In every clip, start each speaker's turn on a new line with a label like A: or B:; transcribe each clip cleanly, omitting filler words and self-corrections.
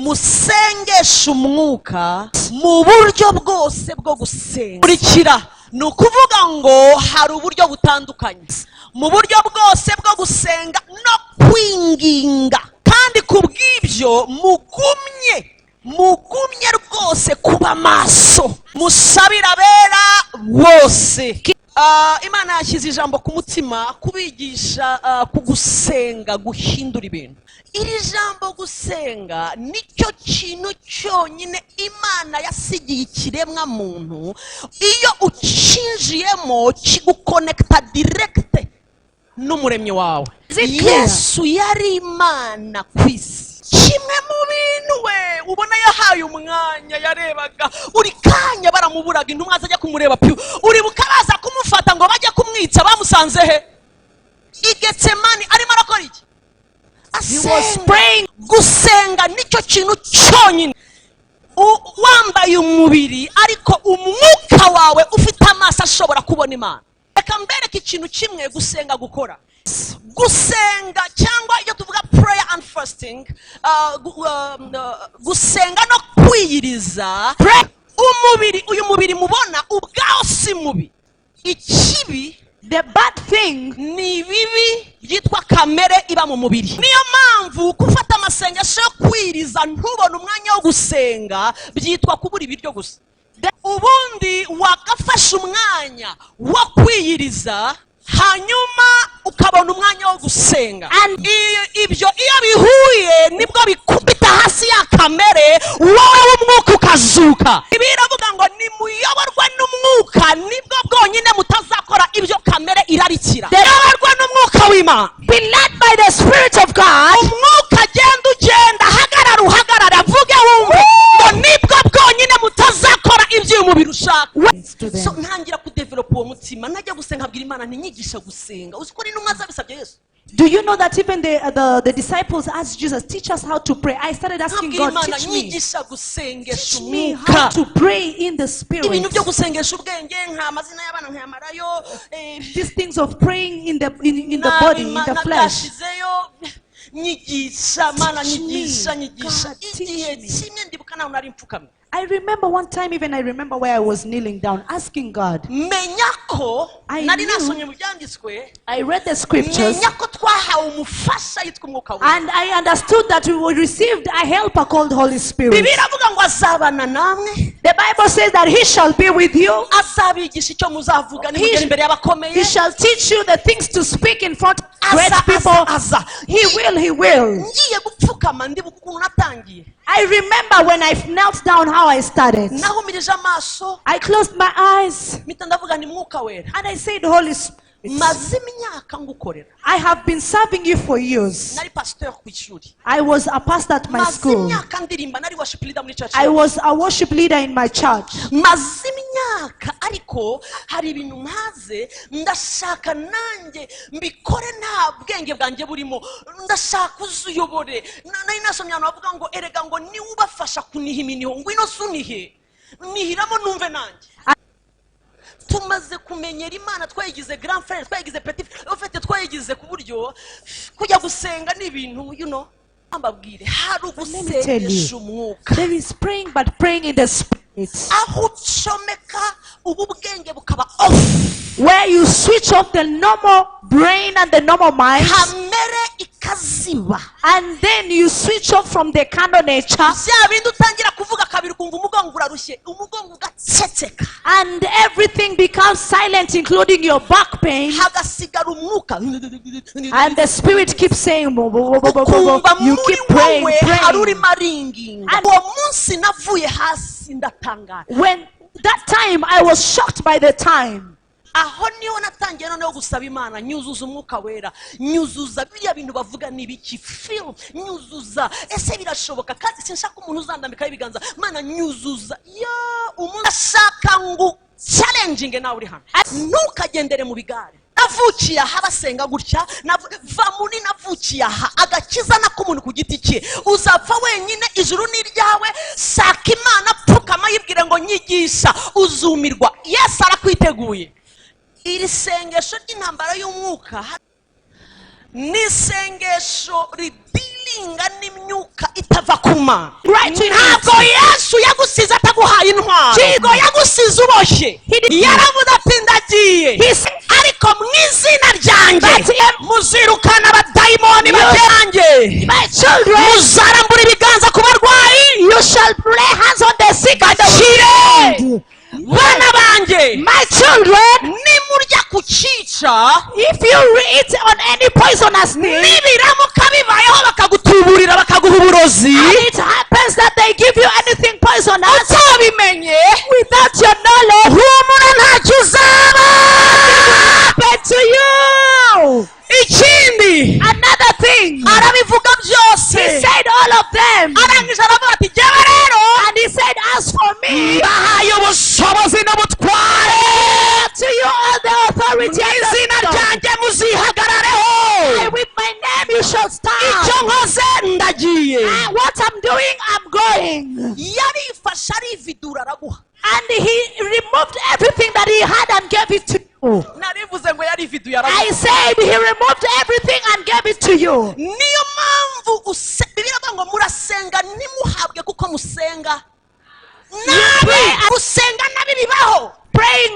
A: Musengeshe umwuka mu buryo bwose bwo gusenga. Kurikira, ni ukuvuga ngo hari uburyo butandukanye mu buryo bwose bwo gusenga no kwinginga, kandi ku bw'ibyo mugumye rwose kuba maso, musabira abera bose. Imana yashyize ijambo ku mutima kubigisha ku gusenga guhindura ibintu. Iri jambo gusenga nicyo kintu cyonyine Imana yasigiye ikiremwa muntu. Iyo ucinjiyemo, kiguconnecta direct n'Umuremyi wawe.
B: Is it clear?
A: Yesu yari Imana ku isi. Kimwe mu bintu we ubona yahaye umwanya, yarebaga buri kanya baramuburaga, intumwa zajya kumureba piyo. Uribuka baza kumufata ngo bajye kumwica, bamusanze he? I Getsemani. Arimo arakora iki?
B: He was
A: Asenga.
B: praying.
A: Gusenga nicyo kintu cyonyine. Wambaye umubiri ariko umwuka wawe ufite amaso ashobora kubona Imana. Reka mbereke ikintu kimwe gusenga gukora. Gusenga, cyangwa iyo tuvuga prayer and fasting, gusenga no kwiyiriza. Umubiri, uyu mubiri mubona ubwawo si mubi. Ikibi,
B: The bad thing,
A: ni ibibi byitwa kamere iba mu mubiri. Niyo mpamvu gufata amasengesho yo kwiriza ntubone umwanya wo gusenga byitwa kubura ibiryo gusa. Ubundi wagafashe umwanya wo kwiyiriza, hanyuma ukabona umwanya wo gusenga. Ibyo iyo bihuye nibwo bikubita hasi ya kamere, wowe w'umwuka ukazuka. Ibi iravuga ngo nimuyoborwe n'umwuka, nibwo bwonyine mutazakora ibyo kamere irarikira. Yoborwa n'umwuka w'Imana.
B: Be led by the Spirit of God.
A: Umwuka agenda, ugenda, hagarara, uhagarara, avuge, wumve, ngo nibwo bwonyine mutazakora ibyo uyu mubiri ushaka.
B: To them.
A: So ntangira kudevelopa uwo mutima, najya gusenga nkabwira Imana ntinyigisha gusenga. Uzi ko n'intumwa zabisabye Yesu?
B: Do you know that even the disciples asked Jesus, "Teach us how to pray"? I started asking
A: Nkabwira
B: God,
A: Imana,
B: "Teach me.
A: nyigisha gusengesha
B: Teach me
A: umwuka.
B: how to pray in the Spirit."
A: Ibintu byo gusengesha ubwenge, nka amazina y'abana nkayamarayo,
B: These things of praying in the body, in the flesh.
A: Byashizeyo. Nyigisha, Mana.
B: Teach me,
A: Nyigisha, nyigisha.
B: God, teach
A: Igihe
B: me.
A: kimwe ndibuka naho nari mfukamye.
B: I remember one time, even I remember where I was kneeling down, asking God.
A: Menya ko
B: I
A: nari nasomye mu byanditswe.
B: I read the scriptures
A: Menya ko twahawe umufasha yitwa Umwuka Wera.
B: and I understood that we were received a helper called Holy Spirit.
A: Bibiliya iravuga ngo azabana namwe.
B: The Bible says that He shall be with you.
A: Azabigisha icyo muzavuga nimugera imbere y'abakomeye.
B: He shall teach you the things to speak in front of great
A: Aza,
B: people.
A: aza, aza.
B: He will, He will.
A: Ngiye gupfukama, ndibuka ukuntu natangiye.
B: I remember when I knelt down how I started.
A: Nahumirije amaso.
B: I closed my eyes
A: Mpita ndavuga ni Mwuka Wera,
B: and I said, "Holy Spirit,
A: maze imyaka ngukorera.
B: I have been serving you for years."
A: Nari pasteur ku ishuri.
B: I was a pastor at my
A: Maze
B: school.
A: imyaka ndirimba, nari worship leader muri church.
B: I was a worship leader in my church.
A: Maze imyaka, ariko hari ibintu mpaze, ndashaka nanjye mbikore nta bwenge bwanjye burimo, ndashaka uzuyobore. Nari nasomye ahantu bavuga ngo erega ngo niwe ubafasha kuniha iminiho, ngwino sunihe, nihiramo numve nanjye. Tumaze kumenyera Imana, twayigize grand frère, twayigize petit frère, ufite twayigize ku buryo kujya gusenga ni ibintu mbabwire, hari
B: Let me tell
A: ugusengesha
B: you,
A: umwuka.
B: there is praying, but praying in the Spirit.
A: Aho ucomeka ubu bwenge bukaba off.
B: Where you switch off the normal brain and the normal mind,
A: Kamere ikaziba.
B: And then you switch off from the carnal nature,
A: Bya bindi utangira kuvuga kabiri ukumva umugongo urarushye, umugongo ugaceceka.
B: And everything becomes silent, including your back pain.
A: Hagasigara umwuka.
B: And the Spirit keeps saying, "Bo, bo, bo, bo, bo, bo, bo."
A: Ukumva
B: You
A: muri
B: keep praying,
A: wowe hari
B: praying.
A: Urimo aringinga. Uwo munsi navuye hasi ndatangara.
B: When that time I was shocked by the time.
A: Aho niho natangiye noneho gusaba Imana, nyuzuza Umwuka Wera, nyuzuza biriya bintu bavuga ni ibiki, feel, nyuzuza, ese birashoboka? Kandi sinshaka umuntu uzandambikaho ibiganza. Mana, nyuzuza. Ya umuntu ashaka ngo challenging nawe uri hano, ntukagendere mu bigare. Navukiye aha basenga gutya, va muri navukiye aha. Agakiza n'ak'umuntu ku giti cye. Uzapfa wenyine, ijuru ni iryawe. Saka Imana, pfukama, yibwire ngo nyigisha. Uzumirwa, Yesu arakwiteguye. Iri sengesho ry'intambara y'umwuka ni isengesho ridealinga Udealinga n'imyuka itava ku Mana.
B: Right to
A: Ntabwo Yesu yagusize ataguhaye intwaro. Ntabwo yagusize uboshye. Yaravuze ati: "Ndagiye, ariko mu izina ryanjye muzirukana abadayimoni baterange,
B: My children,
A: muzarambura ibiganza ku barwayi,
B: you shall lay hands on the sick and they will
A: bakire.
B: be healed.
A: Bana banjye,
B: My children,
A: nimurya ku cyica,
B: if you eat on any poisonous thing,
A: nibiramuka bibayeho bakagutuburira, bakaguha uburozi,
B: and it happens that they give you anything poisonous
A: utabimenye,
B: without your knowledge,
A: humura, ntacyo uzaba.
B: Happen to you.
A: Ikindi,
B: Another thing,
A: arabivuga byose.
B: He said all of them.
A: Arangije aravuga ati: "Jyewe rero,
B: And he said, "As for me,
A: mbahaye ubushobozi n'ubutware.
B: To you all the authority
A: Mu
B: and the
A: izina
B: wisdom.
A: ryanjye muzihagarareho.
B: And with my name you shall stand."
A: Icyo nkoze, ndagiye."
B: And what I'm doing, I'm going.
A: Yarifashe, arividura, araguha.
B: And he removed everything that he had and gave it to you.
A: Narivuze ngo yarividuye, araguha.
B: I said he removed everything and gave it to you.
A: Niyo mpamvu Bibiliya iravuga ngo murasenga ntimuhabwe kuko musenga nabi. Gusenga nabi bibaho.
B: Praying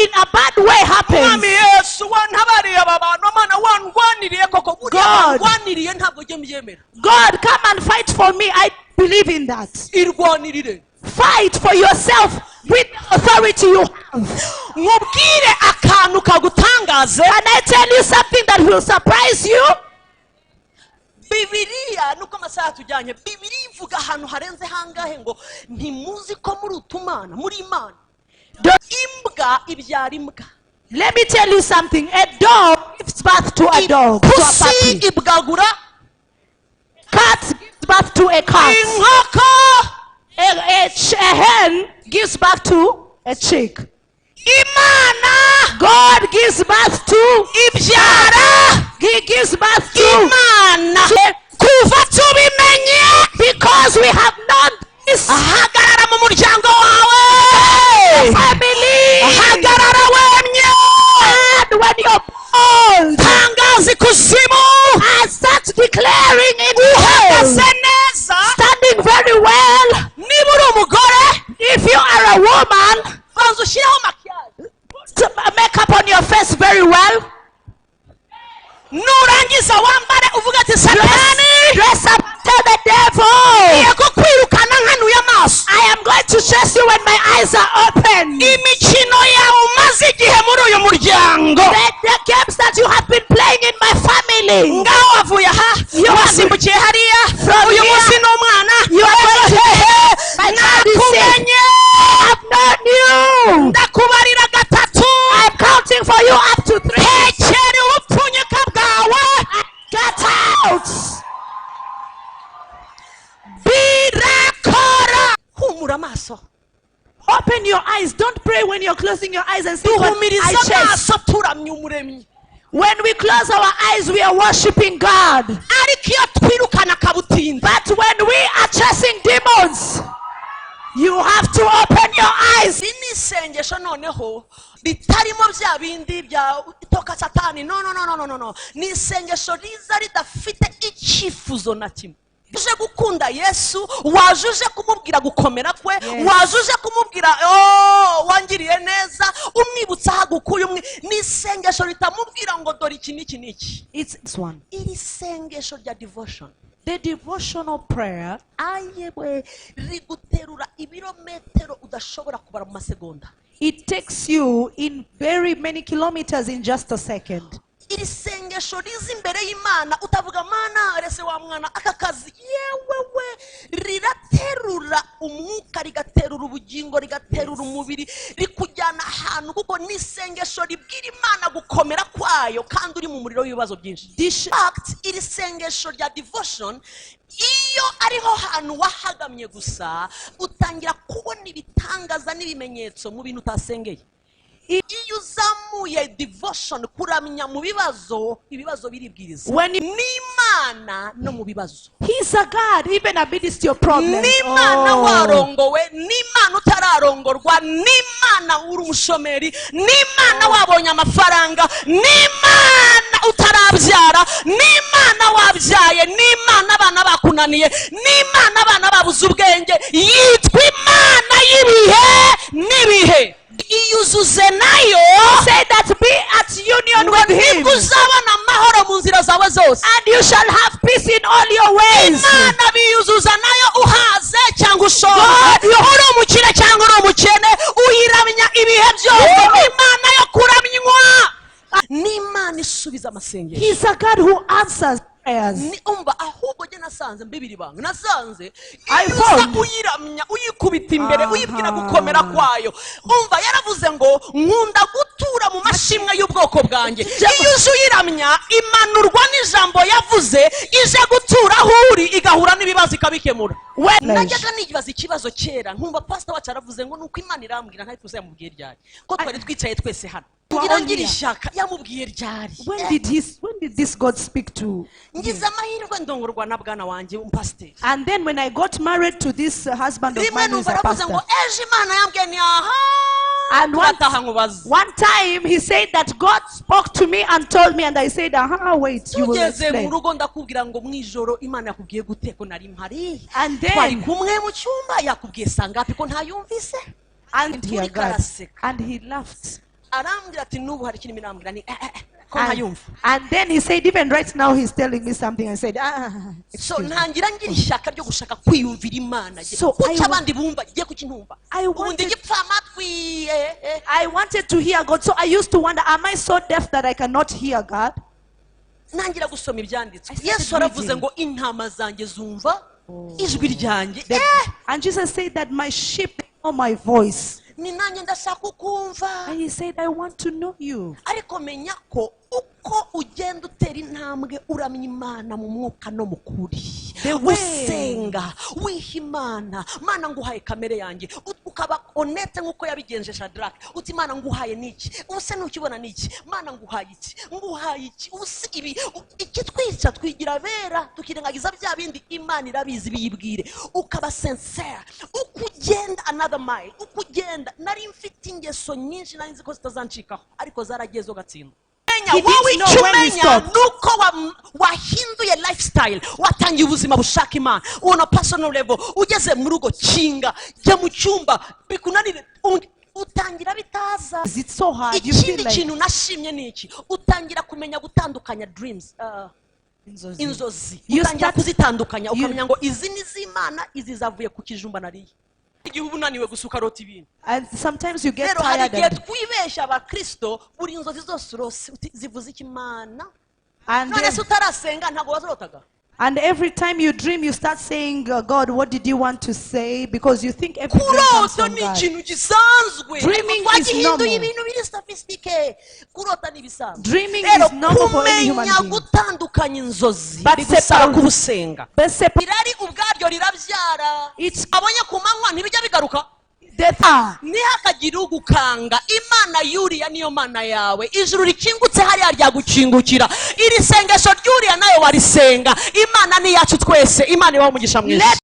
B: in a bad way happens.
A: Mwami Yesu, wantabariye aba bantu, Mana, wandwaniriye koko buriya.
B: God.
A: Wandwaniriye, ntabwo ujye mbyemera.
B: God, come and fight for me. I believe in that.
A: Irwanirire.
B: Fight for yourself with the authority you have.
A: Nkubwire akantu kagutangaze.
B: Can I tell you something that will surprise you?
A: Bibiliya, nuko amasaha tujyanye, Bibiliya ivuga ahantu harenze hangahe ngo ntimuzi ko muri utumana, muri Imana? Imbwa ibyara imbwa.
B: Let me tell you something. A dog gives birth to a dog, to a
A: Ipusi
B: puppy.
A: ibwagura.
B: Cat gives birth to a cat.
A: Inkoko.
B: A hen gives birth to a chick.
A: Imana
B: God gives birth to,
A: ibyara
B: He gives birth to.
A: Imana. Kuva tubimenye,
B: Because we have known this
A: hagarara mu muryango wawe,
B: family.
A: hagarara wemye.
B: And when you're bold,
A: Tangaza ikuzimu.
B: And start declaring in hell,
A: Uhagaze neza.
B: Standing very well.
A: Niba uri umugore,
B: If you are a woman,
A: banza ushyireho maquillage.
B: Put makeup on your face very well.
A: Nurangiza wambare, uvuga ati: "Satani,
B: Dress up, tell the devil,
A: ngiye kukwirukana nkanuye amaso.
B: I am going to chase you when my eyes are open.
A: Imikino yawe umaze igihe muri uyu muryango,
B: The games that you have been playing in my family.
A: Ngaho wavuye aha, wasimbukiye hariya, uyu
B: here,
A: munsi ni umwana,
B: you are going to
A: hehe,
B: My child is sick.
A: nakumenye.
B: I have known you.
A: Ndakubarira gatatu.
B: I'm counting for you up to three.
A: Hekera ubupfunyika bwawe.
B: Get out.
A: Birakora. Humura amaso.
B: Open your eyes. Don't pray when you're closing your eyes and say, "God, I
A: Duhumiriza
B: chase."
A: amaso turamya Umuremyi.
B: When we close our eyes, we are worshiping God.
A: Ariko iyo twirukana kabutindi,
B: But when we are chasing demons, you have to open your eyes.
A: Iri ni isengesho noneho ritarimo bya bindi bya toka Satani. No, no, no, no, no, no, no. Ni isengesho riza ridafite icyifuzo na kimwe. Uje gukunda Yesu, waje uje kumubwira gukomera kwe, waje uje kumubwira: "Oh, wangiriye neza," umwibutsa aho agukuye. Umwe ni isengesho ritamubwira ngo dore iki n'iki n'iki.
B: It's this one.
A: Iri sengesho rya devotion,
B: The devotional prayer,
A: ayewe, riguterura ibirometero udashobora kubara mu masegonda.
B: It takes you in very many kilometers in just a second.
A: Iri sengesho riza imbere y'Imana utavuga: "Mana, rese wa mwana aka kazi," yewe we, riraterura umwuka, rigaterura ubugingo, rigaterura umubiri, rikujyana ahantu, kuko ni isengesho ribwira Imana gukomera kwayo kandi uri mu muriro w'ibibazo byinshi. Fact, iri sengesho rya devotion, iyo ariho hantu wahagamye gusa, utangira kubona ibitangaza n'ibimenyetso mu bintu utasengeye. Iyo uzamuye devotion, kuramya mu bibazo, ibibazo biribwiriza.
B: When you,
A: N'Imana no mu bibazo.
B: He's a God, even amidst your problems.
A: N'Imana
B: Oh.
A: warongowe, n'Imana utararongorwa, n'Imana uri umushomeri, n'Imana wabonye amafaranga, n'Imana utarabyara, n'Imana wabyaye, n'Imana N'Imana abana bakunaniye, n'Imana abana babuze ubwenge, yitwa Imana y'ibihe n'ibihe. Iyuzuze nayo.
B: Say that be at union
A: Ngo
B: with him.
A: Nibwo uzabona amahoro mu nzira zawe zose.
B: And you shall have peace in all your ways.
A: Imana biyuzuza nayo uhaze cyangwa ushonje, uri umukire cyangwa uri umukene, uyiramya ibihe byose. Imana yo kuramywa ni Imana isubiza amasengesho.
B: He's a God who answers prayers.
A: Ni umva, ahubwo jye nasanze mbibiri banga nasanze
B: I
A: iyo uza
B: found.
A: Uyiramya, uyikubita imbere, uyibwira gukomera kwayo. Umva, yaravuze ngo nkunda gutura mu mashimwe y'ubwoko bwanjye. Iyo uje uyiramya, imanurwa n'ijambo yavuze, ije gutura aho uri, igahura n'ibibazo ikabikemura. Najyaga nibaza ikibazo kera, nkumva pastor wacu aravuze ngo nuko Imana irambwira, ntari tuzi yamubwiye ryari, ko twari twicaye twese hano. Ngira ngira ishyaka, yamubwiye ryari?
B: When did this God speak to?
A: Ngize amahirwe ndongorwa na bwana wanjye umupasiteri.
B: And then when I got married to this husband of
A: Rimwe
B: mine who is
A: numva
B: a
A: aravuze ngo
B: pastor.
A: Ejo Imana yambwiye ni aha.
B: And
A: Turataha nkubaze.
B: One time he said that God spoke to me and told me, and I said, aha, wait, you will
A: Tugeze mu
B: explain.
A: Rugo ndakubwira ngo mu ijoro Imana yakubwiye gute, ko nari mpari?
B: And then-
A: Twari kumwe mu cyumba, yakubwiye sangapi ko ntayumvise?
B: And he
A: Turi
B: God.
A: karaseka.
B: And he laughed.
A: Arambwira ati n'ubu hari ikintu irambwira ni eh, eh, eh, ko
B: And,
A: ntayumva.
B: and then he said, even right now he's telling me something. I said, ah,
A: So
B: excuse me.
A: ntangira ngira ishyaka ryo gushaka kwiyumvira Imana.
B: So
A: Kuki abandi bumva, igiye kuki ntumva?
B: I
A: Ubu ndi igipfamatwi eh, eh.
B: I wanted to hear God. So I used to wonder, am I so deaf that I cannot hear God?
A: Ntangira gusoma ibyanditswe.
B: I started
A: Yesu aravuze
B: reading.
A: ngo intama zanjye zumva ijwi ryanjye. Eh!
B: And Jesus said that my sheep know my voice.
A: Ni nanjye ndashaka ukumva.
B: And he said, I want to know you.
A: Ariko menya ko uko ugenda utera intambwe uramya Imana mu mwuka no mu kuri,
B: The way-
A: usenga, wiha Imana, Mana nguhaye kamere yanjye, ukaba honnête nk'uko yabigenje Shadrach, uti Imana nguhaye niki, ubuse ntukibona niki, Mana nguhaye iki, nguhaye iki, ubuse ibi ikitwica twigira abera tukirengagiza bya bindi. Imana irabizi, biyibwire, ukaba sincere uko ugenda another mile, uko ugenda. Nari mfite ingeso nyinshi nari nzi ko zitazancikaho, ariko zaragiye zo gatsindwa.
B: He didn't
A: Wowe
B: know
A: icyo
B: when he
A: umenya
B: stopped.
A: nuko wahinduye lifestyle, watangiye ubuzima bushaka Imana on a personal level. Ugeze mu rugo, kinga, jya mu cyumba bikunanire, utangira bitaza.
B: It's so hard. You feel
A: Ikindi
B: like
A: kintu nashimye ni iki: utangira kumenya gutandukanya dreams, inzozi.
B: You
A: Utangira kuzitandukanya, ukamenya ngo izi ni iz'Imana, izi zavuye ku kijumba nariye. Igihe uba unaniwe gusa ukarota ibintu.
B: And sometimes you get
A: Rero hari
B: tired.
A: Igihe twibeshya abakristo, buri nzozi zose urose uti zivuze iki, Imana?
B: And,
A: None
B: then,
A: se utarasenga ntabwo wazirotaga?
B: And every time you dream, you start saying, God, what did you want to say? Because you think every dream comes
A: Kurota
B: from
A: ni
B: God.
A: ikintu gisanzwe.
B: Dreaming
A: Ariko
B: is
A: twagihinduye
B: normal.
A: Ibintu biri sophistiqué. Kurota ni ibisanzwe.
B: Dreaming
A: Rero
B: is normal for any human
A: kumenya
B: being.
A: Gutandukanya inzozi
B: But
A: bigusaba
B: separate-
A: kuba usenga.
B: But separate
A: Irari ubwaryo rirabyara.
B: It's-
A: Abonye ku manywa ntibijya bigaruka.
B: Death. Ah,
A: Ntihakagire ugukanga. Imana yuriya niyo Mana yawe. Ijuru rikingutse hariya ryagukingukira. Iri sengesho ryuriya nawe warisenga. Imana ni iyacu twese. Imana ibahe umugisha mwinshi.
B: Let